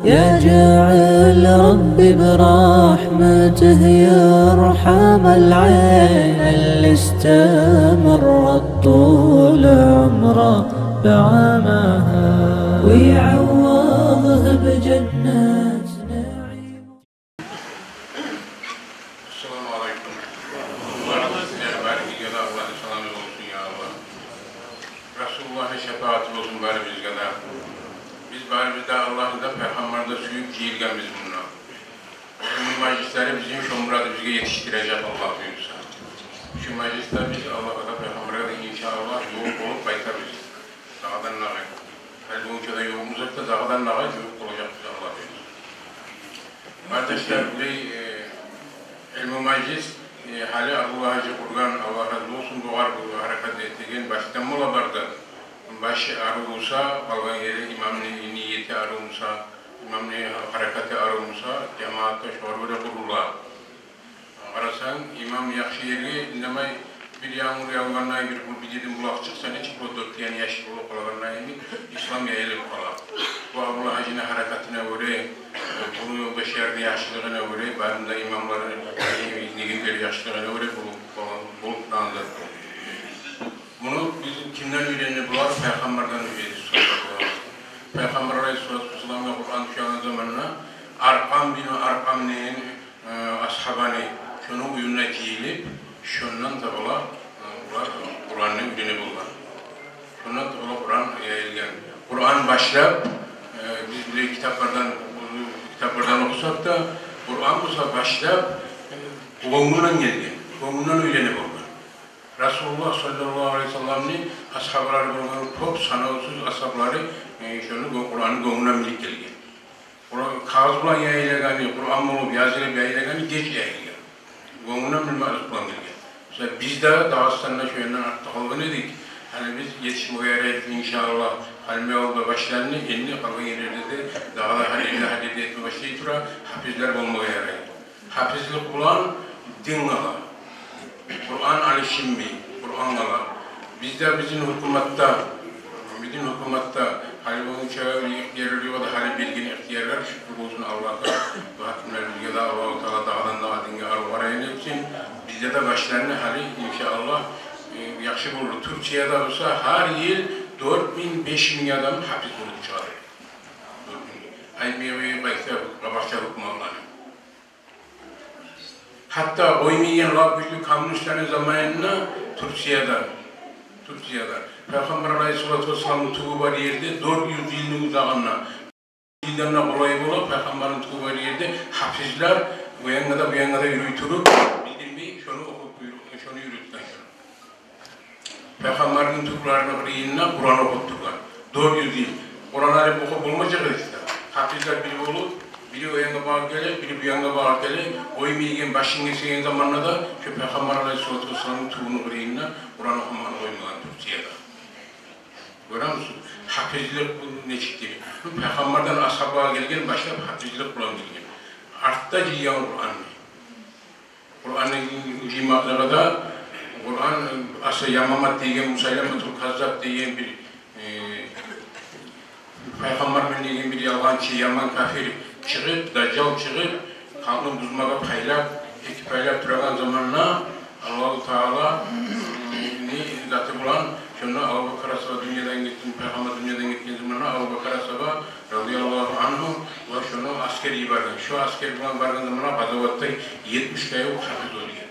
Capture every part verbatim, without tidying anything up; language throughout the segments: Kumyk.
يا جاعل ربي برحمته يرحم العين اللي استمرت طول عمره بعماها، ويعوضه بجنات نعيم. Ассаламу алейкум. Барыбызгъа да Аллагьны саламы болсун, я Аллагь. Расулуллагьны шапааты болсун барыбызгъа да. Биз барыбыз да Аллагьны да, Пайхаммарны да сююп жыйылгъанбыз мунда. Шу мажлислер бизин шу муратыбызгъа етишдирежек, Аллагь буюрса. Шу мажлисде биз Аллагьгъа да, Пайхаммаргъа да, иншааллагь, ювукъ болуп къайтарбыз. Дагъыдан дагъы. Гьали бугюнче де ювукъ болсакъ да, дагъыдан дагъы ювукъ болажакъбыз, Аллагь буюрса. Къардашлар, булай, э, илму мажлис, э, гьали Абдуллагь-гьажи къургъан, Аллагь рази болсун, бугъар бу гьаракат этеген, башдан бола барды. Башы арив болса, къалгъан ери, имамны ниети арив болса, имамны гьаракаты арив болса, жамаат да шогъар гёре къурула. Къарасанг, имам яхшы ерге, индемей, бир янгур явгъанда, бир бу, бир ерден булакъ чыкъса, нечик болуп, дёрт яны яшыл болуп къалгъанда, ислам яйылып къала. Бу Абдуллагь-гьажини гьаракатына гёре, бу ёлдашларыны яхшылыгъына гёре, барын да имамлары, э, негенлери яхшылыгъына гёре болуп, болуп, болуп къалгъан зат бу. Муну биз кимден уьйренди булар? Пайхаммардан уьйренди, саллаллагьу алайгьи ва саллам. Пайхаммар алайгьиссалату вассаламгъа Къуран тюшеген заманда Аркъам бин Аркъам деген, э, асгьабаны, шону уьюне жыйылып, шондан таба, э, булар Къуранны уьйренип болгъан. Шондан таба Къуран яйылгъан. Къуран башлап, э, биз биле китаплардан, китаплардан охусакъ да, Къуран буса башлап, э, гёнгюнден гелген, гёнгюнден уьйренип болгъан. Расулуллагь саллаллагьу алайгьи ва салламны асгьабалары болгъан, кёп санавсуз асгьабалары, э, шону гё-, Къуранны гёнгюнден билип гелген. Къуран кагъыз булан яйылагъаны, Къуран болуп язылып яйылагъаны геч яйылгъан. Гёнгюнден билмеклик булан гелген. Мисал, биз де Дагъыстанда шо яндан артда къалгъан эдик. Гьали биз етишмеге ярай эдик, иншааллагь. Халимбекавулда башланды, энни къалгъан ерлерде де, дагъы да гьар ерде, гьар ерде этме башлай тура, гьапизлер болмагъа ярай. Гьапизлик булан дин къала. Къуран алышынмай, Къуран къала. Бизде, бизин гьукуматда, бизин гьукуматда гьали болгъунча ихтиярлар ёкъ эди, гьали берген ихтиярлар, шюкюр болсун Аллагьгъа. Бу гьакимлерибизге де Аллагьу Таала дагъыдан дагъы динге арив къарайгъан этсин. Бизде де башланды гьали, иншааллагь, э, яхшы болур. Турцияда буса гьар йыл дёрт минг, беш минг адам гьапиз болуп чыгъа. Дёрт минг. Айтмай къойсакъ, къабакъча гьукуматланы. Гьатта къоймайгъан лап гючлю коммунистлени заманында Турцияда, Турцияда Пайхаммар алайгьиссалату вассаламны тюбю бар ерде дёрт юз йылны узагъында, йылдан да къолай бола, Пайхаммарны тюбю бар ерде гьапизлер бу янгъа да, бу янгъа да юрюй туруп, билдирмей, шону охуп, шону юрютген. Пайхаммарны тюблерини къырыйында Къуран охуп тургъан. Дёрт юз йыл. Къуран алып охуп болмажакъ эди де. Гьапизлер бири болуп, бири о янгъа багъып геле, бири бу янгъа багъып геле. Къоймайгъан, башын гесеген заманда да шо Пайхаммар алайгьиссалату вассаламны тюбюню къырыйында Къуран охумагъа къоймагъан Турцияда. Гёремисиз? Гьапизлик бу нечикдир? Бу Пайхаммардан асгьабагъа гелген, башлап гьапизлик булан гелген. Артда жыйгъан Къуранны. Къуранны жыймакълыгъы да, Къуран, аса Ямамат деген, Мусайламатул Каззаб деген бир, э, пайхаммарман деген бир ялгъанчы, яман капир чыгъып, дажжал чыгъып, халкъны бузмагъа пайлап, эки пайлап турагъан заманда Аллагьу Таала, м, не заты булан, шонда Абубакар асгьаба дюньядан гетген, Пайхаммар дюньядан гетген заманда Абубакар асгьаба разияллагьу ангьу ва шону аскер йиберген. Шо аскер булан баргъан заманда къазаватда етмиш де ювукъ гьапиз оьлген.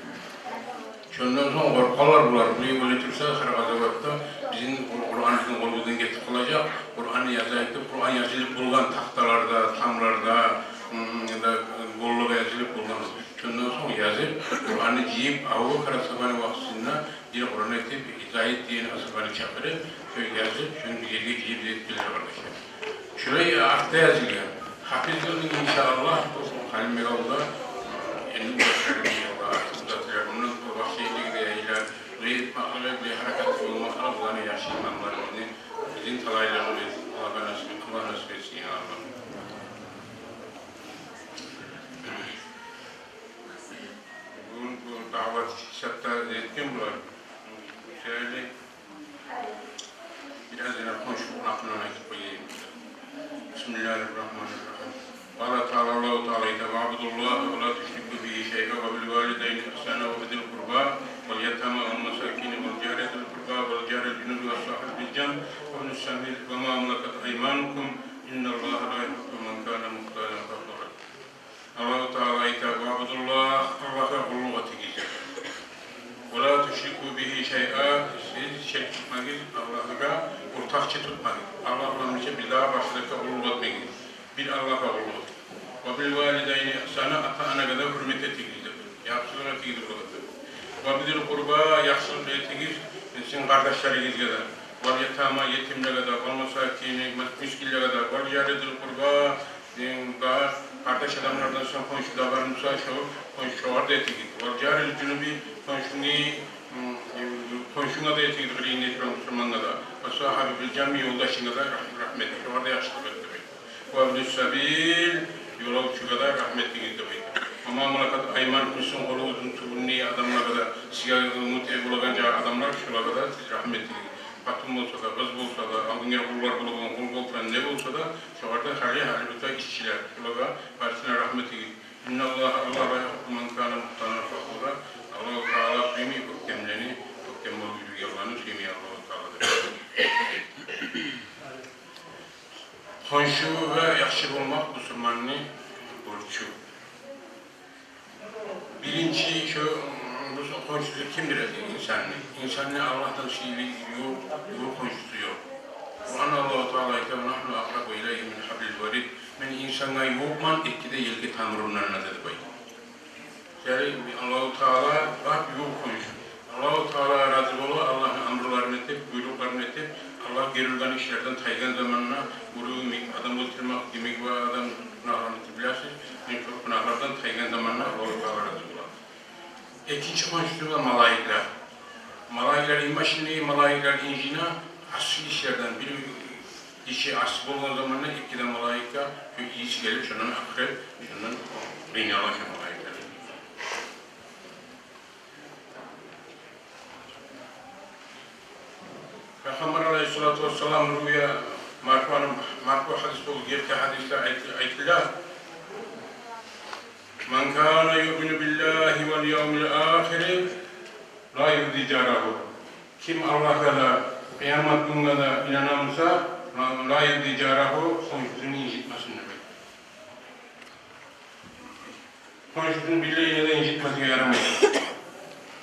Шондан сонг къоркъалар булар, булай бола турса, гьар къазаватда бизин Къур-, Къуран бизин къолубуздан гетип къалажакъ. Къуранны язайыкъ деп, Къуран язылып болгъан тахталарда, тамларда, м, яда голларда язылып болгъан. Шондан сонг язып, Къуранны жыйып, Абубакар асгьабаны вакътисинде бир Къуран этип, Зайд деген асгьабаны чакъырып, шо язып, шону бир ерге жыйып этгенлер, къардашлар. Шолай артда язылгъан. Гьапизлик, иншааллагь, бу Халимбекавулда энни бу затлар, иншааллагь, артыкъ затлар, мундан сонг вахшийлик де яйылар, рейд макъала, бир гьаракат болмакъла, буланы яхшы имамлар, бизин, бизин талайларыбыз, Аллагь насип, Аллагь насип этсин, я Аллагь. Бугюн бу даъват иши гьисапда этген булар. Шолай бираз гьана къоншулукъну гьакъындан айтып къояйым. بسم الله الرحمن الرحيم. Аллагьгъа къуллукъ. «Ва бил валидайни ихсана», ата-анагъа да гьюрмет этигиз деп. Яхшылыкъ этигиз деп. «Ва бизил къурба», яхшылыкъ этигиз сизин къардашларыгъызгъа да. «Вал ятама», етимлеге де. «Вал масакини», мис-, мискинлеге де. «Вал жари зил къурба», сизин да къардаш адамлардан сонг хоншу да бар буса, шо хоншу, шогъар да этигиз. «Вал жарил жунуби», хоншуну, м, хоншунга да этигиз, къырыйында турагъан бусурмангъа да. «Ва сагьиби бил жанби», ёлдашынга да рагь-, рагьмет, шогъар да яхшылыкъ этигиз. «Ва ибнис сабил», ёлавчугъа да рагьмет этигиз деп айта. «Ва ма малакат айманукум», сизин къолугъузну тюбюндеги адамлагъа да, сизге умут этип болагъан жагъы адамлар, шолагъа да сиз рагьмет этигиз. Къатын болса да, къыз болса да, алдынгъы къуллар болагъан къул болса, не болса да, шогъар да гьали, гьали бутагъы ишчилер, шолагъа барысына рагьмет этигиз. «Инналлагьа», Аллагь, «ла ягьфу ман кана мухталан фахура», Аллагьу Таала сюймей оьктемлени, оьктем болуп юрюйгенлени сюймей Аллагьу Таала деп. Хоншугъа яхшы болмакъ бусурманны борчу. Биринчи шо, м, бу хоншусу кимдир эди? Инсанны. Инсанны Аллагьдан сыйлы ёкъ, ёкъ хоншусу ёкъ. Къуранда Аллагьу Таала айта: «Ва нагьну акърабу илайгьи мин гьаблил варид». Мен инсангъа ювукъман, эки де елге тамурундан да деп айта. Яни Аллагьу Таала бек ювукъ хоншу. Аллагьу Таалагъа рази бола, Аллагьны амрларын этип, буйрукъларын этип, Аллагь гери ургъан ишлерден тайгъан заманда, урув йимик, адам оьлтюрмек йимик ва адам гюнагьларын этип билесиз, шо гюнагьлардан тайгъан заманда Аллагьу Таала рази бола. Экинчи хоншусу да малайиклер. Малайиклер, имашинли малайиклер инжине асси ишлерден, бир гиши асси болгъан заманда эки де малайикге шо ийис гелип, шондан акъырып, шондан къыйнала шо малайиклер. Пайхаммар алайгьиссалату вассалам руя марфуъан, марфуъ гьадис болуп, герти гьадисде айт-, айтыла: «Ман кана юъмину биллагьи вал явмил ахири ла юъзи жарагьу». Ким Аллагьгъа да, къыямат гюнге де инана буса, ла, ла юъзи жарагьу, хоншусун инжитмесин деп. Хоншусун бир де инжитмеге де ярамай.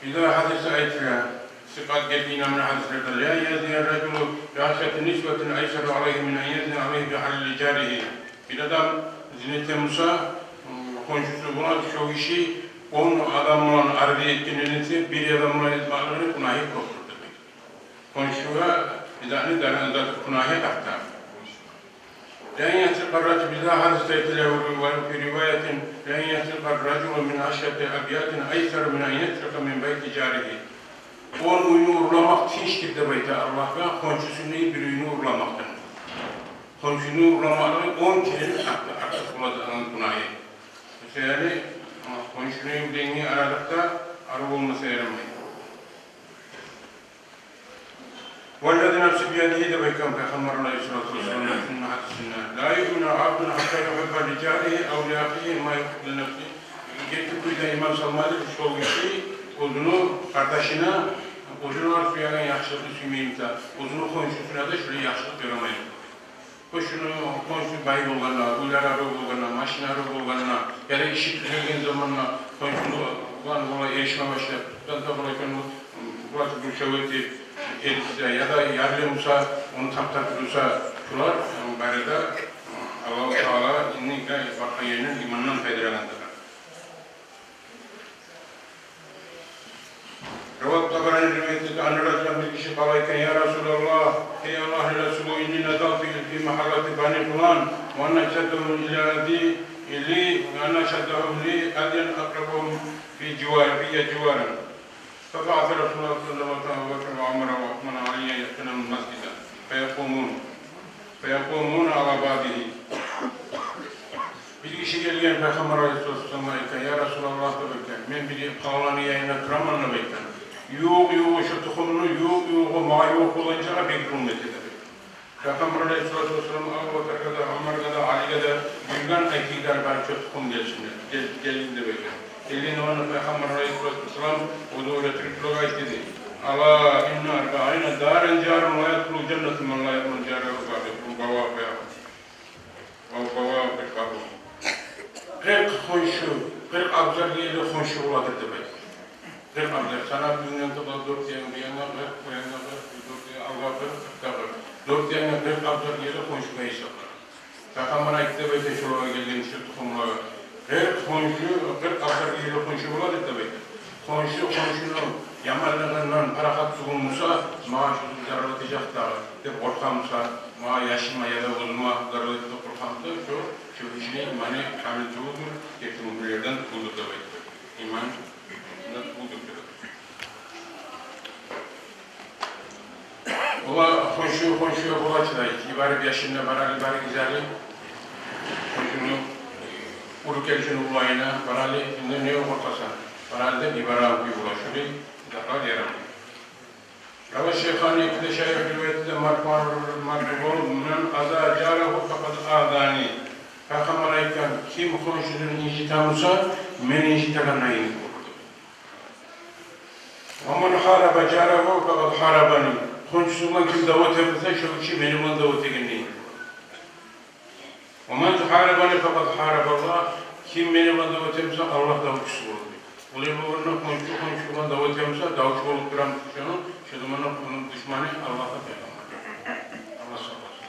Бир де гьадисде айтыла, сикъат герти инамлы гьадислерде: «Лан язни ражулу би ашрати нисватин айсару алайгьи мин ан язни алайгьи би гьалили жаригьи». Бир адам зина этген буса, хоншусу булан, шо гиши он адам булан арив этгенден эсе, бир адам булан этмекликни гюнагьы кёпдюр деп. Хоншугъа бир затны дарагъанда гюнагьы арта. «Лан ясрикъа ражулу», бир де гьадисде айтыла, ва фи риваятин: «Лан ясрикъа ражулу мин ашрати абятин айсару мин ан ясрикъа мин байти жаригьи». Он уьйню урламакъ тынчдыр деп айта Аллагьгъа хоншусуну бир уьйню урламакъдан. Хоншуну урламакълыгъы он керен артыкъ, артыкъ бола дагъы гюнагьы. Шо саялы хоншуну булангъы аралыкъда арив болмаса ярамай. «Валлази нафси биядигьи», деп айтгъан Пайхаммар алайгьиссалату вассалам шону гьадисинде: «Ла юъмину абдун гьатта югьибба ли жаригьи ав ли ахигьи ма югьиббу ли нафсигьи». Герти кюйде иман салмайдыр шо гиши оьзюню къардашына оьзюне сюеген яхшылыкъны сюймей буса, оьзюню хоншусуна да шолай яхшылыкъ ярамай. Хоншуну, хоншу бай болгъанда, уьйлери арив болгъанда, машина арив болгъанда, яда иши тюзелген заманда хоншуну булан олай эришме башлап, тутгъан табалашын булан гюршев этип, эришсе, яда ярлы буса, ону таптап турса, шолар бары да Аллагьу Таала инни бакъгъан еринден имандан тайдырагъандыр. Равагьу Табарани, риваят этди, анна ражулан, бир гиши къала экен: «Я Расулаллагь, гьей Аллагьны Расулу, инни назарту фи магьаллати бани фулан, ва ана ашаддугьум ли ази, ли, ва ана ашаддугьум ли азан акърабугьум фи живари, фийя живаран». Фабагьаса Расулуллагь саллаллагьу алайгьи ва саллам Абу Бакр ва Умара ва Усмана ва Алиян якътанияни масжида, фаякъумуна, фаякъумуна ала бабигьи. Бир гиши гелген Пайхаммар алайгьиссалату вассаламгъа, айта: «Я Расулаллагь, — деп айта, — мен бир къалаланы янында тураман, — деп айта. — Ювукъ-ювугъу, шо тухумну ювукъ-ювугъу магъа ювукъ болгъанчагъа бек зулму эте», — деп айта. Пайхаммар алайгьиссалату вассалам Абу Бакргъа да, Умаргъа да, Алиге де буюргъан: «Айтыгъыз, барып шо тухум гелсин, гел-, гелин», — деп айта. Гелген заманда Пайхаммар алайгьиссалату вассалам о да оьрге туруп туруп айтды: «Ала инна арбаина даран жарун ла ядхулул жанната ман ла яъману жаругьу баввакъатагьу». Ва баввакъатагьу. Къыркъ хоншу, къыркъ абзаргъа ерли хоншу боладыр деп айта. Къыркъ абзар. Санап, бу янгъа къыркъ, бу янгъа къыркъ, бу янгъа къыркъ, бу янгъа къыркъ, бу дёрт янгъа къыркъ, бу дёрт янгъа къыркъ, къыркъ да къыркъ. Дёрт янгъа къыркъ абзаргъа ерли хоншугъа гьисаплар. Пайхаммар айтды деп айта шолагъа, гелген шу тухумлагъа: «Гьар хоншу, гьар къатар ерлер хоншу бола», — деп айта. «Хоншу хоншуну яманлыгъындан парахат тюгюлмюсе, магъа шу зарал этежек дагъы деп къоркъамуса, магъа, яшыма яда оьзюме зарал этежек деп къоркъамуса, шу, шу гишини иманы камил тюгюлдюр, гертиден муъминлерден тюгюлдюр», — деп айтды. Иман тюгюлдюр деп. Олар хоншу хоншугъа бола чыдай. Йиберип яшынны: «Барали, баригиз али хоншуну, уьлкенчини уланына, барали, энни неге къоркъасан, барали», — деп йибереген кюй бола. Шолай затгъа ярамай. رواه الشيخان, эки де шайых риваят этди, مرفوعا, марфуъ: «من آذى جاره فقد آذاني». Пайхаммар айтгъан: «Ким хоншусун инжитемусе, мени инжитегенни инжитген болур». «ومن حارب جاره فقد حاربني». Хоншусу булан ким дав этемусе, шо гиши мени булан дав этегенни инжитген болур. «ومن حاربني فقد حارب الله». Ким мени булан дав этемусе, Аллагь давчусу болур. Олай болгъанда хоншу хоншу булан дав этемусе, давчу болуп турамуса, шону, шо заманда ону душманы Аллагь да, пайхаммар да. Аллагь сакъласын.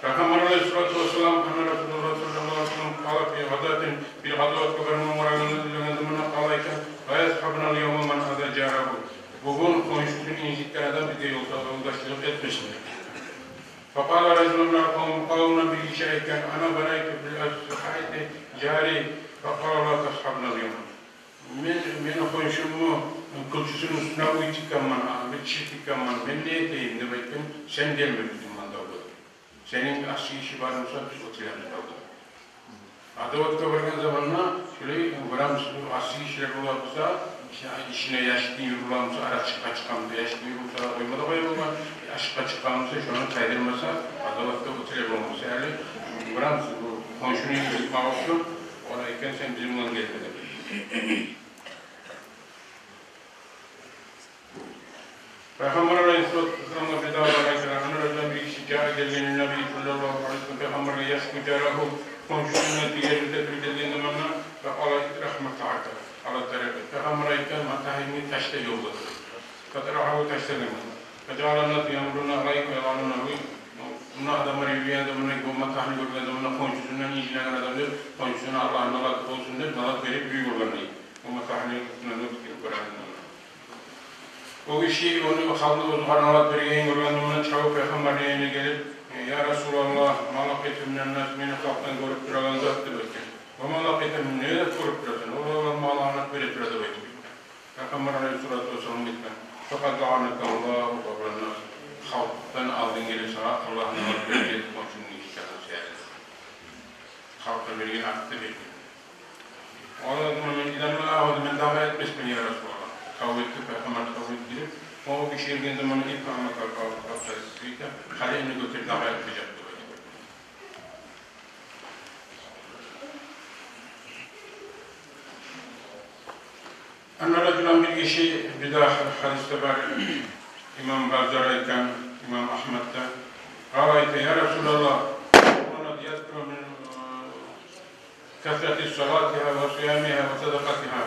Пайхаммар алайгьиссалату вассалам, أن رسول الله صلى الله عليه وسلم قال في غزوة, бир къазаватгъа барма барагъан заманда къала экен: «لا يصحبنا اليوم من آذى جاره». Бугюн хоншусун инжитген адам бизге ёлда ёлдашлыкъ этмесин. فقال رجل من القوم, къавумдан бир гиши айтгъан: «أنا بنيت في الأرض سقاية جاري فقال لا تصحبنا اليوم». Мен, мени хоншумну кюлчюсюню уьстюне уьй тикгенмен, а, бир чир тикгенмен, мен не этейим деп айтгъан, сен де гелме бизин булан давгъа. Сени асси гишинг бармуса, биз оьтюребиз давгъа. Къазаватгъа баргъан заманда шолай барамуса, асси гишилер боламуса, ишине яшыртгъын юрюлемуса, аракъ ашыкъгъа чыкъгъанмуса, яшыртгъын юрюлсе къойма да къоя болгъан, ашыкъгъа чыкъгъанмуса, шону тайдырмаса, къазаватгъа оьтюре болмас. Яни барамуса, бу хоншуну инжитмек учун, олар айтгъан: «Сен бизин булан гелме», — деп. Пайхаммар алайгьиссалату вассаламгъа бир дагъы бар айтгъан: أن رجلا, бир гиши, جاء, гелген, إلى النبي صلى الله عليه وسلم, Пайхаммаргъа, يشكو جاره, хоншусундан тилер эте туруп гелген заманда, فقال: اطرح متاعك على الطريق. Пайхаммар айтгъан: «Матагьынгны ташла ёлгъа», — деп. فطرحه, ташлагъан. فجعل الناس يمرون عليه ويلعنونه. Мунда адамлар юрюйген заманда, бу матагьны гёрген заманда, хоншусундан инжинеген адам деп, хоншусуна Аллагьны налаты болсун деп, налат берип юрюй болгъан дей. Бу матагьны уьстюне нут гирип барагъан заманда. О гиши ону халкъны оьзюне налат берегенин гёрген заманда чабып Пайхаммарны янына гелип: «يا رسول الله، ما لقيت من الناس, мени халкъдан гёрюп турагъан зат», — деп айтгъан. «وما لقيت منهم, не зат гёрюп турасан? Олар магъа лаънат бере тура», — деп айтгъан. Пайхаммар алайгьиссалату вассалам айтгъан: فقد لعنك الله قبل الناس. Халкъдан алдын геле сагъа Аллагьны налат берди, хоншуну инжитгенинг саялы. Халкъгъа берген атны берген. Олар айтгъан: إذا ما أعود, мен дагъы этмесмен, я Расулаллагь. Тавба этди, Пайхаммар тавба этди. О гиши гелген заманда: ارفع متاعك على الطريق, халени гётер, дагъы этмежек деп айтгъан. أن رجلا, бир гиши, бир дагъы гьадисде бар, имам Баззар айтгъан, имам Агьмад да, къала, айта: يا رسول الله، كثرة صلاتها وصيامها وصدقتها،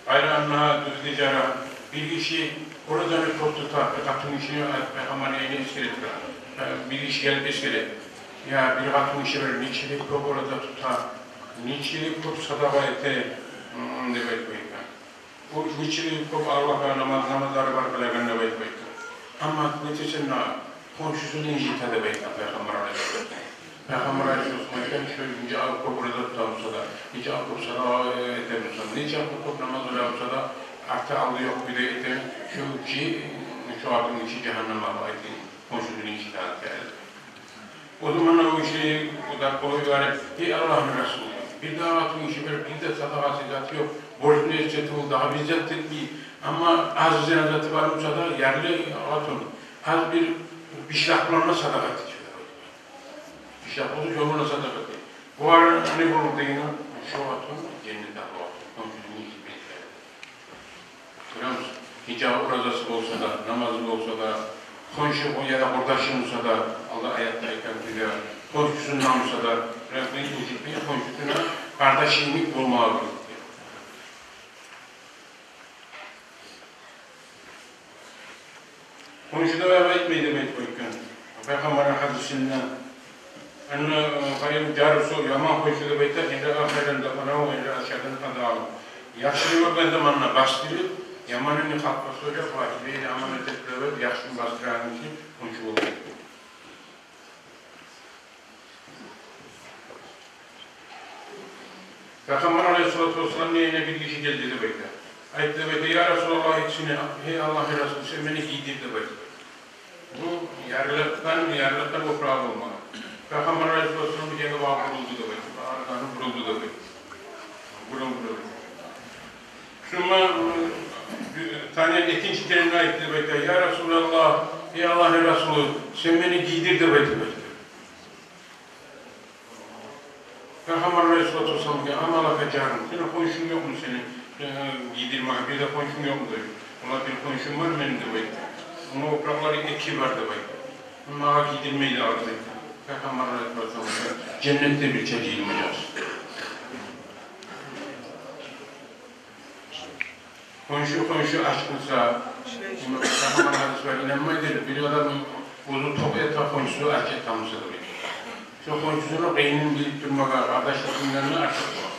غير أنها تؤذي جارها. Бир гиши оразаны кёп тута, бир къатынгишини Пайхаммар эсгере тура. Бир гиши гелип эсгере: «Я, бир къатынгиши бар, нечик де кёп ораза тута, нечик де кёп садагъа эте», — деп айтып айтгъан. «О нечик де кёп Аллагьгъа намаз, намазлары бар, билеген», — деп айтып айтгъан. «Амма нетесен, хоншусун инжите», — деп айтгъан Пайхаммар алайгьиссалам. Пайхаммар алайгьиссалам айтгъан: «Шо нече алып кёп ораза тута буса да, нече алып кёп садагъа эте буса да, нече алып кёп намаз къыла буса да, арты-алды ёкъ кюйде эте, шо гиши, шо къатынгиши жагьаннемге гирип, хоншусун инжите», — деп айтгъан. О заманда о гиши, о да къолай барып: «Эй Аллагьны Расулу, бир дагъы къатынгиши бар, бир де садагъасы, заты ёкъ, борчну эте, ол дагъы бир зат этмей, амма аз-аз заты бар буса да, ярлы къатын, аз бир бишлакъ булан да садагъа эте, бишлакъ болса, шо булан да садагъа эте. Бугъар не болур?» — дегенде, шо къатын женнет агьлю болур, хоншусун инжитмей. Гёремисиз, нече оразасы болса да, намазы болса да, хоншу яда къурдашы буса да, алда аятда айтгъан кюйде, хоншусундан буса да, Раббин инжитмей, хоншусуна къардаш йимик болмагъа герек. Хоншу да айтмай деп айтып айтгъан. Пайхаммарны гьадисинде: «Анна, э, хайру жари су», яман хоншу деп айта, «ин раъа хайран дафаъагьу, ва ин раъа шарран адагьагьу». Яхшыны гёрген заманда басдырып, яманын халкъгъа созажакъ, ва илейгьи аман этип, яхшыны басдырагъан гиши хоншу болажакъ. Пайхаммар алайгьиссалату вассаламны янына бир гиши гелди деп айта. Айтды деп айта: «Я Расулаллагь, ичине, гьей Аллагьны Расулу, сен мени гийдир», — деп айтды. Бу ярлыкъдан, ярлыкъдан опуракъ болмагъан. Пайхаммар алайгьиссалату вассалам бир ерге багъып бурулду деп айта. Аркъаны бурулду деп айта. Бурулду деп айта. Шонда, э, тани экинчи керен айтды деп айта: «Я Расулаллагь, гьей Аллагьны Расулу, сен мени гийдир», — деп айтды деп айта. Пайхаммар алайгьиссалату вассалам: «Ама лака жарун, сени хоншунг ёкъму сени, э, гийдирме, бир де хоншунг ёкъму?» — деп. «Валлагь, бир хоншум бар мени, — деп айта. — Ону опуракълары эки бар, — деп айта. — Магъа гийдирмей дагъы», — деп айта. Пайхаммар алайгьиссалату вассалам: «Женнетде бирче жыйылмажакъсыз». Хоншу, хоншу ач буса, Пайхаммарны гьадиси бар, инанмай дей, бир адам оьзю токъ ята, хоншусу ач ята буса деп айта. Шо хоншусуну къыйынын билип турмагъа, къардашлыкъ инанмай ач бола.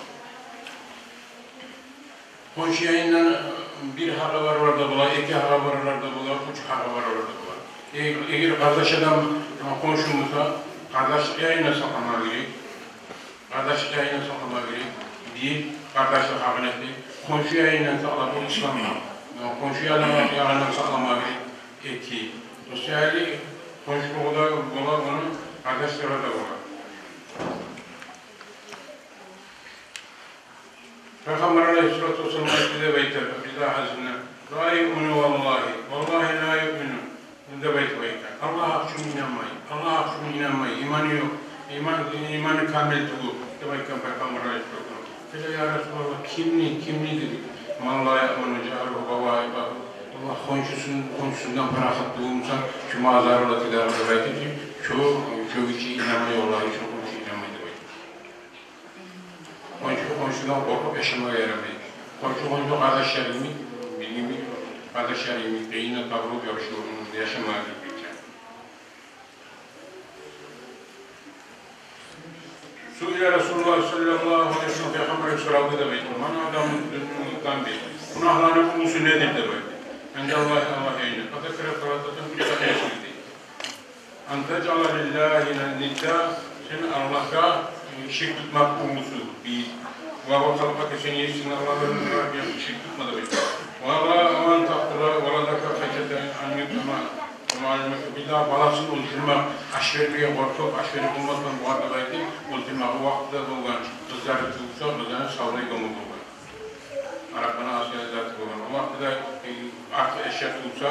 Хоншу янындан бир гьакъы барлар да бола, эки гьакъы барлар да бола, уьч гьакъы барлар да бола. Э-, эгер къардаш адам, э, хоншу буса, къардашлыкъ янындан сакълама герек. Къардашлыкъ янындан сакълама герек. Бир, къардашлыкъ гьакъын этди. Хоншу янындан сакълап, о ислам бар. Хоншу янындан, янындан сакълама герек. Эки. О саялы хоншулугъу да бола, ону къардашлыгъы да бола. Пайхаммар алайгьиссалату вассалам айтды деп айта бир дагъы гьадисинде: «Ла юъмину валлагьи, валлагьи ла юъмину», — деп айтып айта. «Аллагь гьакъ учун инанмай, Аллагь гьакъ учун инанмай, иманы ёкъ, иман, иманы камил тюгюл», — деп айтгъан Пайхаммар алайгьиссалату вассалам. «Къила: я Расулаллагь, кимни, кимни?» — деди. «Ман ла яъману жаруху баваикъагьу». Аллагь хоншусун, хоншусундан парахат тюгюл буса, шо магъа зарал этер деп айтып, шо, шо гиши инанмай, валлагь, шо хоншу инанмай деп айтып. Хоншу хоншудан къоркъуп яшамагъа ярамай. Хоншу хоншу къардашлар йимик, бир-бирин къардашлар йимик, къыйында табулуп яшамагъа герек. Суила Расулуллагь саллаллагьу алайгьи ва саллам, Пайхаммаргъа соралды деп айта: «Ман азаму зуннубин?» — «Гюнагьланы уллусу недир?» — деп айта. «Индаллагьи, Аллагь янында». Фазакара саласатан, уьч затны эсгерди. «Ан тажъала лиллагьи ниддан», сен Аллагьгъа, э, ширк тутмакъ уллусу, бир. «Ва гьува халакъака», сени есинг Аллагь, ширк тутма деп айта. «Ва ан такътула валадака хашята ан ютъама, ва ан ютъама», бир дагъы баласын оьлтюрмек, аш бермеге къоркъуп, аш берип болмасман бугъар деп айтып, оьлтюрмек. О вакътиде болгъан, къызлары тувса, къызларын савлай гёмюп болгъан. Арапны асил заты болгъан. О вакътиде, э, арты эшек тувса,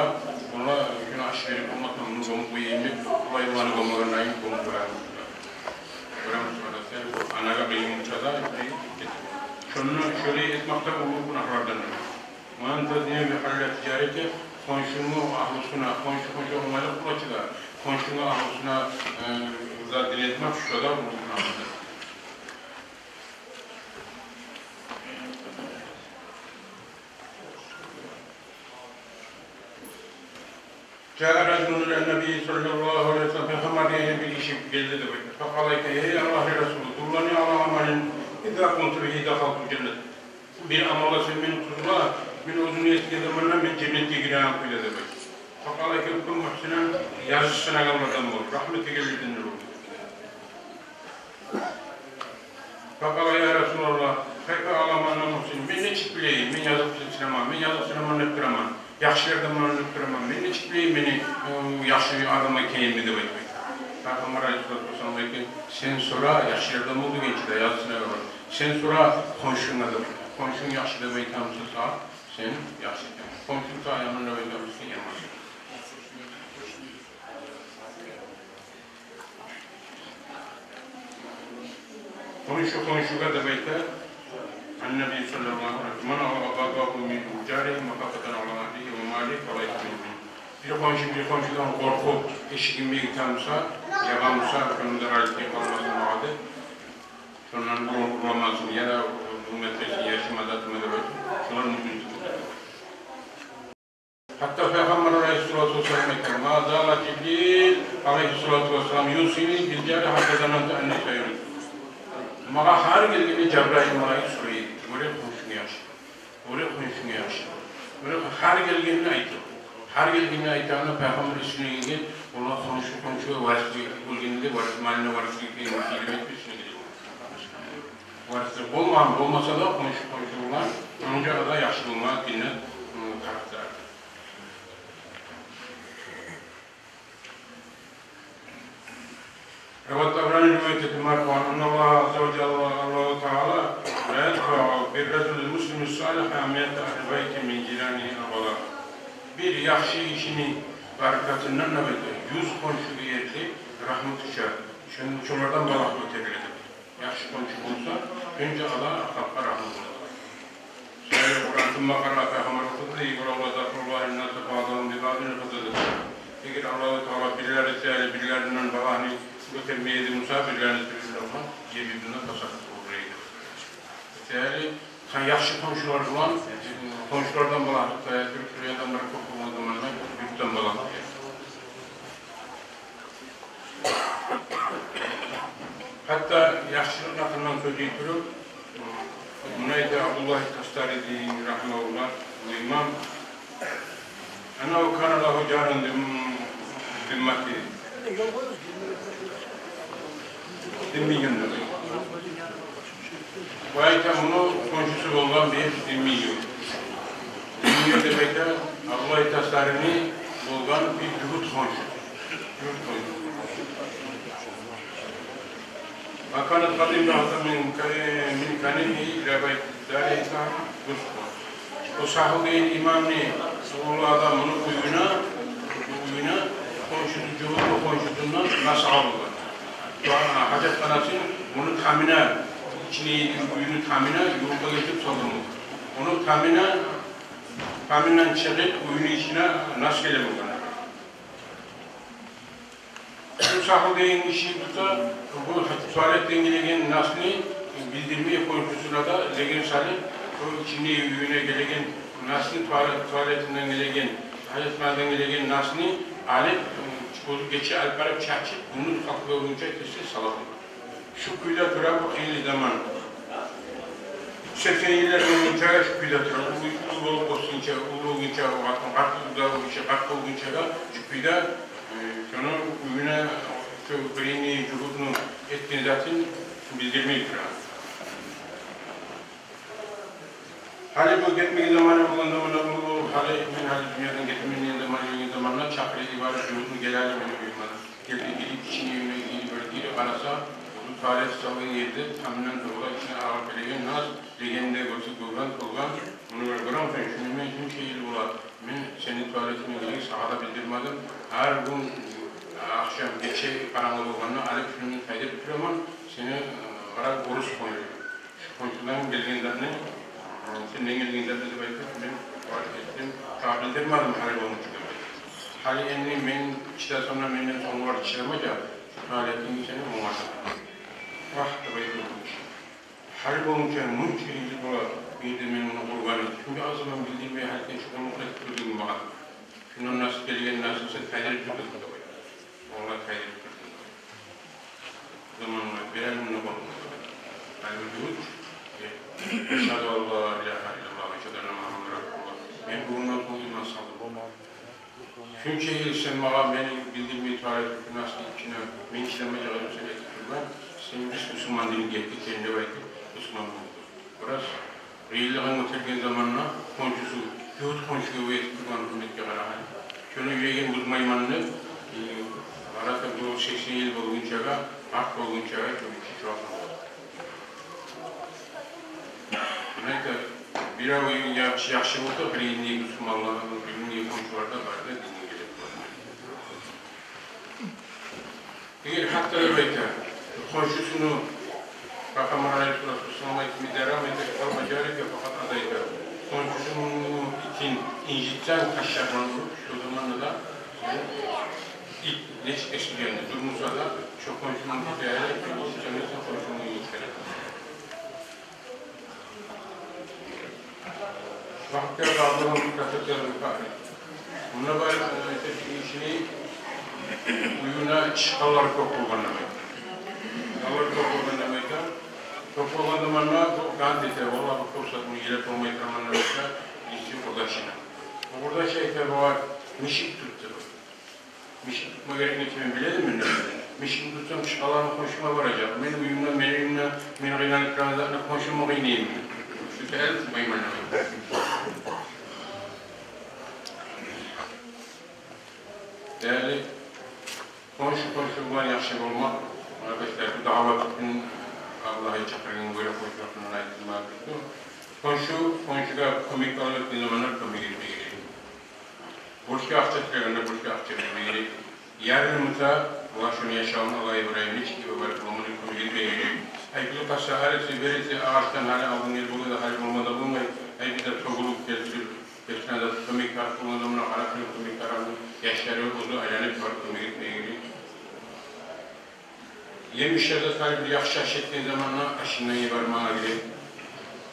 ону шуну аш берип болмасман, муну гёмюп къояйым деп, олай уланы гёмеген айын гёмюп къоягъан. Гёремисиз, анагъа къыйын буса да, э, гетип. Шону шолай этмек де уллу гюнагьлардан. «Ва ан тазуна бихаллати жарика», хоншунгну агьлюсюне, хоншу, хоншу онгайлыкъ болачы да, хоншунгну агьлюсюне, э, зат этмек, шо да уллу гюнагьлардан. Жаа ражулун илан-набий саллаллагьу алайгьи ва саллам, Пайхаммаргъа яна бир гиши гелди деп айта. Факъала, айтды: «Гьей Аллагьны Расулу, дуллани ала амалин иза къумту бигьи дахалтул жаннат». Бир амалгъа сен мени тюзле, мен оьзюн этген заманда мен женнетге гирермен деп айта. Факъала: «Кун мугьсинан», языкъ сынагъанлардан бол, рагьмат этегенлерден бол. Факъала: «Я Расулаллагь, къайфа аъламу анна мугьсин?» Мен нечик билейим, мен языкъ сынаман, мен языкъ сынаман деп тураман, яхшылардан болман деп тураман. Мен нечик билейим мени, э, яхшы адам экенимни деп айтып айта. Пайхаммар алайгьиссалату вассалам айтды: «Сен сора, яхшылардан бол дегенче де, языкъ сынагъанлар. Сен сора хоншунга деп айта. Хоншунг яхшы деп айтамыса сагъа, сен яхшы экенсен. Хоншунг сагъа яман деп айтамыса, сен ямансен». Хоншу хоншугъа деп айта. Ан-набий саллаллагьу алайгьи ва саллам: «Ман агълакъа бабагьу мин жаригьи махафатан ала нагьсигьи ва малигьи фалайса минни». Бир хоншу бир хоншудан къоркъуп эшигин бегитемиса, ябамиса, шону заралы тие къалмасын магъа деп, шондан ур-, урламасын, яда зулму этмесин яшыма, затыма деп айтып, шолар муъмин тюгюл. Гьатта Пайхаммар алайгьиссалату вассалам айта: «Ма зала Жибрил алайгьиссалату вассалам юсини бил жари гьатта зананту анни сайурис». Магъа гьар гелгенде Жабраил магъа сорай эди: «Гёре, хоншунг яхшымы? Гёре, хоншунг яхшымы?» Гёре, гьар гелгенде айта. Гьар гелгенде айтагъанда Пайхаммар эсине гелген, олар хоншу, хоншу варислик, оьлгенде варис, малына варислик этмеге гелип эсине гелген. Варислик болмагъан, болмаса да, хоншу, хоншу булан, онча да яхшы болмагъа гьакъында, м, тарыкъ да. Равагьу Табарани, риваят этди, марфуан: «Анналлагьа азза ва жалла, Аллагьу Таала, ла ярфагъу бир ражулил муслимис салигьи миата агьли байтин мин жиранигьи абада». Бир яхшы ишини баракатындан да бетер юз хоншугъа ерли рагьмат тюшер. Шон-, шолардан балагь гётериле. Яхшы хоншу болса, шонча да халкъгъа рагьмат бола. Шолай Къуран, сумма къараа, Пайхаммар охуду: «Ва лавла дафъуллагьи ннаса баъдагьум би баъдин лафасадатул ард». Эгер Аллагьу Таала бирлери саялы бирлеринден балагьны гётермей эди буса, бирлерини бир-биринден бир-биринден тасаддукъ болур эди. Саялы, яхшы хоншулар булан, хоншулардан балагь тутайыкъ, бир адамлар кёп болгъан заманда юртдан балагь тутайыкъ. Гьатта яхшылыкъны гьакъындан сёйлей туруп, муну айта Абдуллагь Тастари, рагьимагьуллагь, бу имам: «Аннагьу кана лагьу жарун зим-, зимматин». Зиммиюн. Бу айта, муну хоншусу болгъан бир зиммиюн. Зиммиюн деп айта Абдуллагь Тастарини болгъан бир жугьут хоншу. Жугьут хоншу. «Ва канат къадим баъда мин ка-, мин канифигьи ила байти дари Исгьакъ рузкъун». Бу Сагьлу деген имамны уллу адам муну уьюне, уьюне хоншусу, жугьутну хоншусундан нас алгъан. Гьажатханасын муну тамына, ичине, уьюню тамына ювукъ гелтирип салгъан. Ону тамына, тамындан чыгъып, уьюню ичине нас геле болгъан. Бу Сагьлу деген гиши буса, бу туалетден гелеген насны билдирмей хоншусуна да, леген салып, бу ичине, уьюне гелеген насны, туалет, туалетинден гелеген, гьажатханадан гелеген насны алып, оьзю гече алып барып чачып, гюндюз халкъ гёргюнче тез-тез сала болгъан. Шу кюйде тура бу хыйлы заман. Сексен йыллар болгъунча шу кюйде тура. Уллу, уллу болуп оьсгюнче, уллу болгъунча, о къатын, къарт, уллу да болгъунча, къарт болгъунча да шу кюйде, э, шону уьюне, шу бирини, жугьутну этген затын билдирмей тура. Гьали бу гетмеге заманы болгъан заманда, бу гьали, мен гьали дюньядан гетемен деген заман, деген заманда чакъыра йиберип, жугьутну: «Гел гьали мени уьюме». Гелди, гирип, ичине, уьюне гирип, бир гирип къараса, бу туалет салгъан ерде тамындан тургъан, ичине агъып гелеген нас, легенде болса гёрген болгъан. Муну бир гёрмейсен, шуну мен шунча йыл бола, мен сени туалетинге гелип сагъа да билдирмедим. Гьар гюн, э, ахшам, гече къарангы болгъанда алып шуну мен тайдырып тураман, сени, э, къара, орус хоншу. Шу хоншудан гелген затны, э, сенден гелген затны деп айтып, мен туалет этдим, сагъа билдирмедим гьали болгъунча деп айтып. Гьали энни мен чыдасам да, менден сонг бар чыдамажакъ, шу туалетинг сени онгар деп. Вагь, деп айтып, гьали болгъунча мунча йыл бола, бир де мен муну къургъан эдим. Чюнки аз заман билдирмей, гьали сен шу къуллукъну этип турдунг магъа. Шундан нас гелген насны сен тайдырып турдунг деп айта. Олар тайдырып турдунг. Заманына берелим не болду. Гьали бир ювукъ, э, «Ашгьаду ан ла илагьа иллаллагь, ашгьаду анна Мугьаммадан расулуллагь». Мен бугюнден сонг иман салдым. Шунча йыл сен магъа мени билдирмей тура эдинг, насны ичине, мен чыдамажакъ эдим сен этип тургъан, сен бусурман динге гетдинг сен деп айтып, бусурман болду. Бираз къыйынлыгъын гётерген заманда хоншусу, жугьут хоншугъа этип тургъан гьюрметге къарагъан. Шону юрегин бузмайман деп, э, арада бу сексен йыл болгъунчагъа, къарт болгъунчагъа шо иши чугъатмагъан. Муна айта, бирев яхшы, яхшы болса, бир йимик бусурманлар, бир йимик хоншулар да бар да, динге гелип. Эгер гьатта деп айта, хоншусуну, Пайхаммар алайгьиссалату вассалам айтып, «Ида рамайта калба жарика факъад азайта». Хоншусуну итин инжитсенг, таш ягъына уруп, шо заманда да сен ит нечик эсилгенде дурмуса да, шо хоншуну итин инжитсенг, сен хоншуну инжитген. Вакътилер алдырын, касетлерин бакъ. Муна бар, э, кишини уьюне чыкъгъанлар кёп болгъан деп айта. Чыкъгъанлар кёп болгъан деп айта. Кёп болгъан заманда бу къант эте, валлагь, бу кёп сагьат муну елеп болмай тураман деп айта, ичи къурдашына. Бу къурдашы айта, бугъар мишик тут деп. Мишик тутма герекни мен биледим мен. Мишикни тутсам, чыкъгъанлар хоншума баражакъ. Мен уьюмде, мен уьюмде, мен къыйналып турагъан затны хоншуму къыйнайман. Шо саялы тутмайман деп айта. Дегерли хоншу, хоншу булан яхшы болмакъ, къардашлар, бу даъват учун Аллагь чакъыргъангъа гёре хоншулукъдан айтылмакъ учун. Хоншу, хоншугъа кёмек талап этген заманда кёмек этме герек. Борчгъа акъча тилегенде борчгъа акъча берме герек. Ярым буса, валлагь, шону яшавун алай барайым, эч кимге барып болмай, кёмек этме герек. Ай, бир къачан гьариси, бериси агъачдан гьали алдын гелип бола да, гьали болма да болмай. Ай, бир де тёгюлюп гелтирип, гечинде кёмек тарыкъ болгъан заманда, къарап туруп кёмек тарыкъ, яшлары оьзю айланып барып кёмек этме герек. Емишлер де салып, бир яхшы аш этген заманда ашындан йибермеге герек.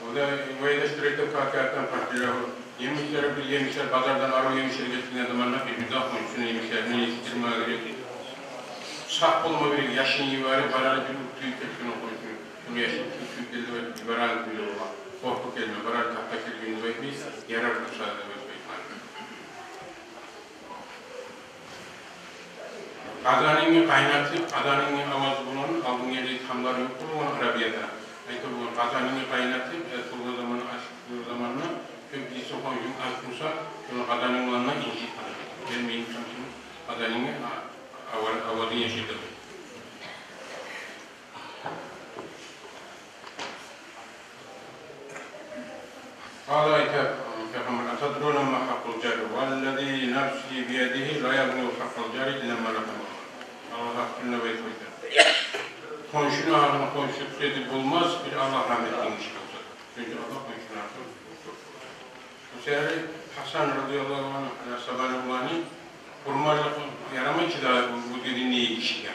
О да вайдашдыр этип, факиятдан партилер. Емишлер, бир емишлер, базардан арив емишлер гелтирген заманда бир-бирден хоншусуну емишлеринден етишдирмеге герек. Сакъ болма герек, яшын йиберип, барар бир уьттю гелтирген хоншу. Шуну яшын уьттю гелтирген деп барар, биле бола. Къоркъуп гелме, барар, тапгъа гелген деп айтмай, ярар, рухсат деп айтмай. Къазанынгны къайнатып, къазанынгны авазы булан, алдын гелип тамлар ёкъ болгъан арабияда. Айта болгъан, къазанынгны къайнатып, э, тургъан заман, аш тургъан заманда, кёп бириси хоншунг ач буса, шону къазанынг булан да инжитме. Бермейин, шону къазанынгны, а, ава-, авазын яшыртып. Къала, айта Пайхаммар: «Атадруна ма хьакъкъул жари? Валлази нафси биядигьи, ла яблугъу хьакъкъал жари илла ман рахималлагь». Аллагь гьакъ учун деп айтып айта. Хоншуну гьакъын хоншу тюзетип болмас, бир Аллагь рагьмат этген гиши болса. Чюнки Аллагь хоншуну гьакъын тюзетип болмас. Бу саялы Гьасан радияллагьу ангьу, асгьабаны уланы, къурманлыкъ ярамай чы да бу, бу динни гишиге.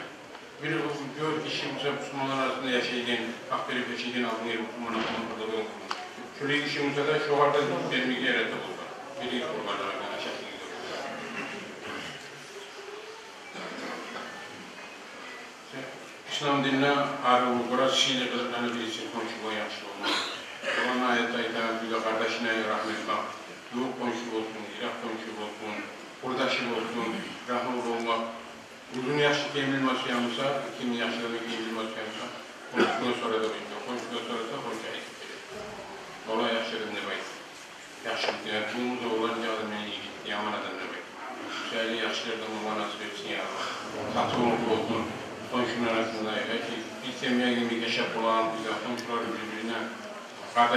Бир дёрт гиши буса, бусурманлар арасында яшайгъан, гьакъ берип яшайгъан, алдын гелип бусурман, къурман къурдаш болгъан. Шолай гиши буса да, шогъар да бермеге ярата болгъан. Бир къурманлар ашатмагъа да болгъан. Ислам динде арив, бираз сыйлы къылыкъланы бириси хоншу булан яхшы болмакъ. Къуръан аятда айта, бир де къардашына рагьму этмек. Ювукъ хоншу болсун, йыракъ хоншу болсун, къурдашы болсун, рагьмулу болмакъ. Оьзюню яхшы кийим билмесе буса, кимни яхшы кийим билмесе буса, хоншудан сора деп айта. Хоншудан сораса, хоншу айтып бере. Олай яхшы адам деп айта. Яхшы, э, тюгюл буса, олар не адам, мени йигит, яман адам деп айта. Шолай яхшылардан болма насип этсин, я Аллагь. Татывлукъ болсун, хоншулар арасында, яки бир семья йимик яшап болагъан, бир де хоншулар бир-бирине къардаш